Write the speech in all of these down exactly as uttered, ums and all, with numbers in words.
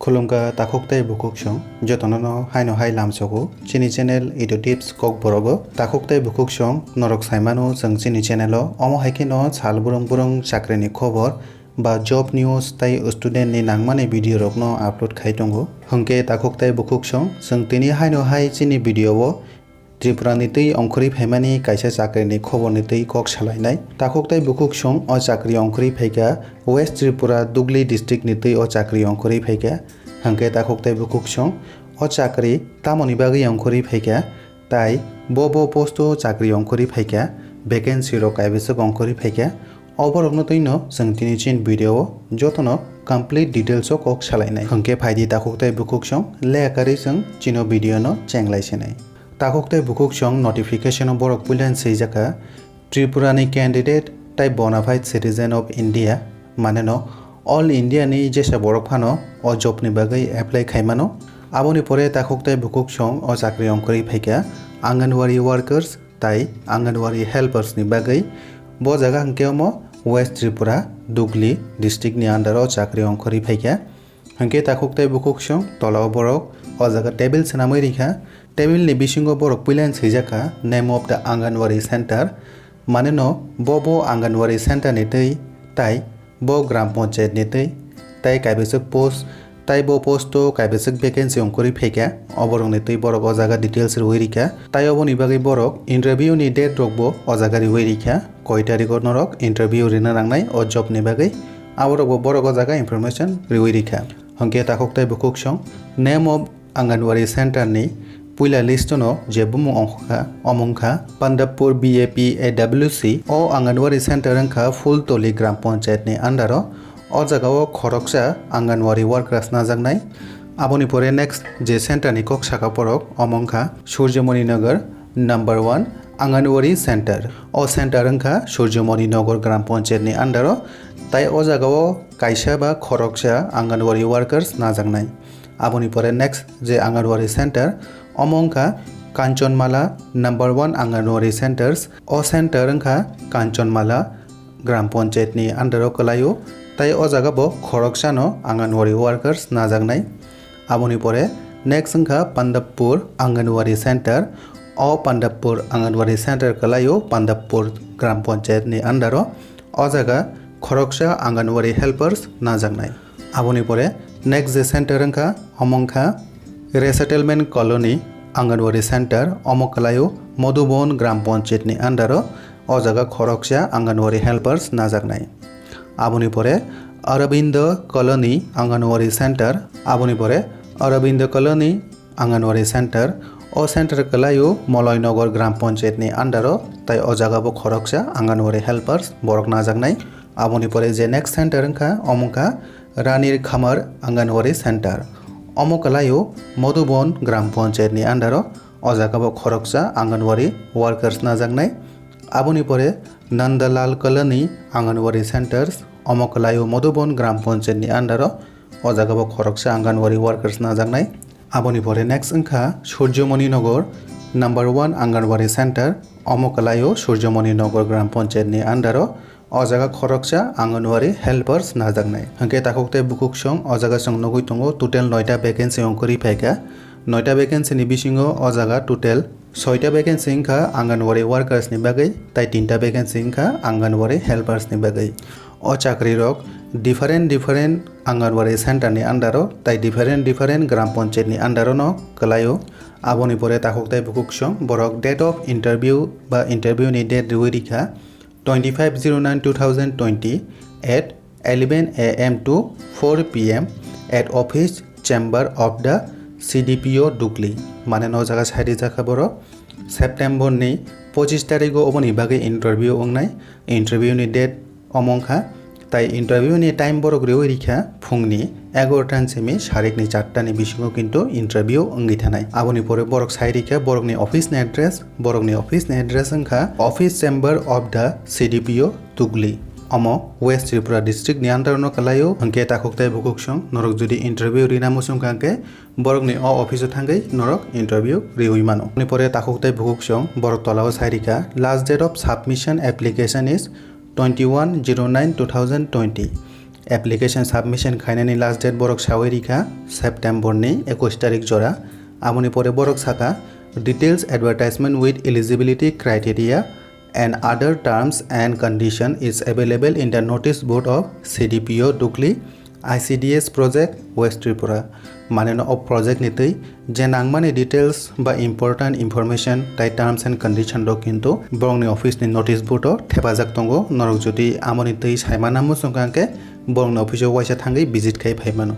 Khulumkha takhuk tei bukhuk song, jotono no haino hai lamsogo chini channel Edu Tips Kokborogo. Takhuk tei bukhuk song norok saimano chwng chini channel o, omo hai kheno sal brung brung chakrini khobor ba job news tei student ni nangmani video rokno upload khai tongo. Hwnkhe takhuk tei bukhuk song chwng tini haino hai chini video o Tripura ni twi ongkhorwi phaimani kaisa chakri ni khobor ni twi kok salainai. Takhuk tei bukhuk song o chakri ongkhorwi phaikha West Tripura Dugli district ni twi o chakri ongkhorwi phaikha. Hwnkhe takhuk tei bukhuk song o chakri tamoni bagwi ongkhorwi phaikha, tai bo bo post o chakri ongkhorwi phaikha, vacancy rok kaibwswk ongkhorwi phaikha. Oborokno twino chwng tini chini video o jotono complete details o kok salainai. Hwnkhe phaidi takhuk tei bukhuk song lekha karwi chwng chino video no chenglai sinai. Takhuk tei bukhuk song notification o borok puilan swijak kha, Tripura ni candidate tai bona fide citizen of India, mane no all India ni jesa borok phano o job ni bagwi apply khai mano. Aboni pore takhuk tei bukhuk song o chakri ongkhorwi phaikha Anganwadi workers tai Anganwadi helpers ni bagwi. Bo jaga hwnkhe omo West Tripura Dugli district ni under o chakri ongkhorwi phaikha. Hwnkhe takhuk tei bukhuk song tola o borok o jaga table swnamwi rikha. Table ni bisingo borok puilan swijak kha name of the Anganwadi center, mane no bo bo Anganwadi center ni twi tai bo gram panchayat ni twi tai kaibwswk post tai bo post o kaibwswk vacancy ongkhorwi phaikha, oborok ni twi borok o jaga details rwui rikha. Tai oboni bagwi borok interview ni date rok bo o jaga rwui rikha, koi tarikh o norok interview rina nangnai o job ni bagwi, aborok bo borok o jaga information rwui rikha. Hwnkhe takhuk tei bukhuk song name of Anganwadi center ni puila list no je bumung ongkha, omo wngkha Pandapur B A P A W C. O Anganwadi center wngkha Phultoli gram panchayat ni under o. O jaga o khoroksa Anganwadi workers najaknai. Aboni pore next je center ni kok saka borok, omo wngkha Surjomoni Nagar number one Anganwadi center. O center wngkha Surjomoni Nagar gram panchayat ni under o. Tai o jaga o kaisa ba khoroksa Anganwadi workers najaknai. Aboni pore next je Anganwadi center, omo wngkha Kanchanmala number one Anganwadi centers. O center wngkha Kanchanmala gram panchayat ni under o kwlaio, tai o jaga bo khoroksa no Anganwadi workers najaknai. Aboni pore next wngkha Pandapur Anganwadi center. O Pandapur Anganwadi center kwlaio Pandapur gram panchayat ni under o. O jaga khoroksa Anganwadi helpers najaknai. Aboni pore next je center wngkha, omo wngkha Resettlement Colony Anganwadi Center, omo kwlaio Madhubon gram panchayat ni under o. O jaga khoroksa Anganwadi helpers najaknai. Aboni pore Aurobindo Colony Anganwadi Center, aboni pore Aurobindo Colony Anganwadi Center. O center kwlaio Moloinagar gram panchayat ni under o, tai o jaga bo khoroksa Anganwadi helpers borok najaknai. Aboni pore je next center wngkha, omo wngkha Ranir Khamar Anganwadi Center. Omo kwlaio Madhubon gram panchayat ni under o, o jaga bo khoroksa Anganwadi workers najaknai. Aboni pore Nandalal Colony Anganwadi Centers, omo kwlaio Madhubon gram panchayat ni under o, o jaga bo khoroksa Anganwadi workers najaknai. Aboni pore next wngkha Surjomoni Nagar number one Anganwadi Center, omo kwlaio Surjomoni Nagar gram panchayat ni under o. O jaga khoroksa Anganwadi helpers najaknai. Hwnkhe takhuk tei bukhuk song o jaga chwng nugwi tongo, total noita vacancy ongkhorwi phaikha. Noita vacancy ni bisingo o jaga total soita vacancy wngkha Anganwadi workers ni bagwi, tai tinta vacancy wngkha Anganwadi helpers ni bagwi. O chakri rok different different Anganwadi center ni under o, tai different different gram panchayat ni under o no kwlaio. Aboni pore takhuk tei bukhuk song borok date of interview ba interview ni date rwui rikha twenty-five zero nine two thousand twenty at eleven A M to four P M at office chamber of the C D P O Dugli. Mane no jaga sai rijak kha borok. September ni pochis tarikh o oboni bagwi interview wngnai. Interview ni date omo wngkha. Tai interview ni time borok rwui rikha phungni egaroh ta ni simi sarikni charta ni bisingo kintu interview wngwi thanai. Aboni pore borok sai rikha borokni office ni address. Borokni office ni address wngkha Office Chamber of the C D P O Dugli. Omo West Tripura district ni under no kwlaio. Hwnkhe takhuk tei bukhuk song norok jodi interview rina muchung kha hwnkhe borokni o office o thangwi norok interview riwi mano. Aboni pore takhuk tei bukhuk song borok tola o sai rikha, last date of submission application is twenty-one zero nine two thousand twenty Application submission khainani last date borok sawi rikha September ni ekush tarik jora. Aboni pore borok sakha, "Details advertisement with eligibility criteria and other terms and condition is available in the notice board of C D P O Dukli, I C D S project, West Tripura." Mane no o project ni twi je nangmani details ba important information tai terms and condition rok kintu borokni office ni notice board o thepajak tongo. Norok jodi amoni twi saimana muchung kha hwnkhe borokni office o waisa thangwi visit khai phai mano.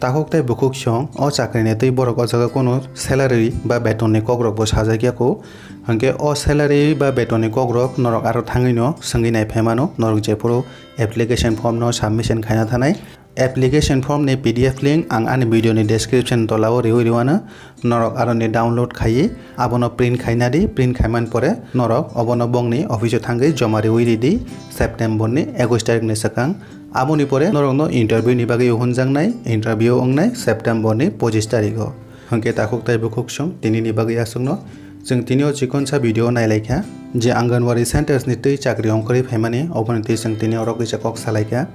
Takhuk tai bukhuk song o chakrini twi borok o jaga kunu salary ba beton ni kok rok bo sajak ya kho. Hwnkhe o salary ba beton ni kok rok norok aro thangwi no swngwi nai phai mano, norok jephuru application form no submission khaina thanai. Application form ni P D F link ang ani video ni description tola o riwi riwano, norok aro ni download khaiwi abono print khaina di, print khaiman pore norok obono bongni office o thangwi joma riwi ridi September ni ekush tarik ni swkang. Aboni pore norokno interview ni bagwi hunjaknai, interview wngnai September ni pochish tarik o. Hwnkhe takhuk tai bukhuk song tini ni bagwi aswkno. Chwng tini o chikonsa video nailaikha je Anganwadi centers ni twi chakri ongkhorwi phaimani, oboni twi chwng tini oro kisa kok salaikha.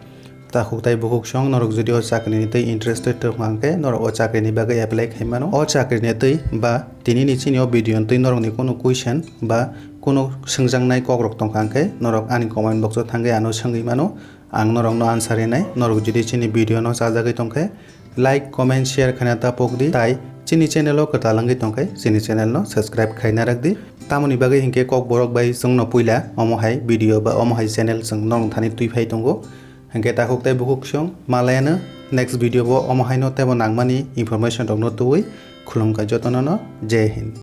Takhuk tai bukhuk song norok jodi o chakri ni twi interested tong hwnkhe norok o chakri ni bagwi apply khai mano. O chakri ni twi ba tini ni chini o video ni twi norok ni kunu question ba kunu swngjaknai kok rok tong kha hwnkhe norok ani comment box o thangwi ano swngwi mano. Ang norokno answer rinai. Norok jodi chini video no chajagwi tongkhe like, comment, share khaina ta pok di. Tai chini channel o kwtal wngwi tongkhe chini channel no subscribe khaina rwk di. Tamoni bagwi hinkhe Kokborok bai chwngno puila omo hai video ba omo hai channel chwng norok thani twi phai tongo. Hinkhe takhuk tai bukhuk song malayano next video bo omo haino teibo nangmani information rokno tubui khulumkha jotono no. Jai Hind.